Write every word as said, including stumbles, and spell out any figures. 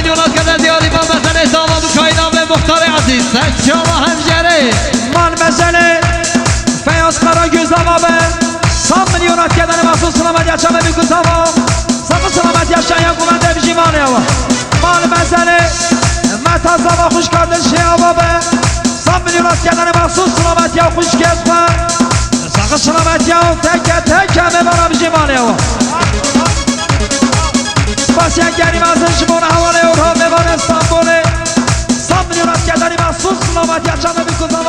Yola kede diyarî me mezenê dava bi kayna ve muxtarê ezîz. Serçava hemjere. Mal mezene Feyyaz Karagöz ama be. San milyon askerdene mahsus selamet yaşa me bir kutama. Sakın selamet yaşa ya kumende bir cimal ya. Mal mezene Meta zava hoş kardeş şey ama be. San milyon askerdene mahsus selamet ya hoş gezme. Sakın selamet ya teke teke me bana bir cimal ya. Spasiya gerî mezin ji bo hevalê û revnêvanê Stenbolê. San milyon askerdarî mahsus selamet yaşa me bir kutama.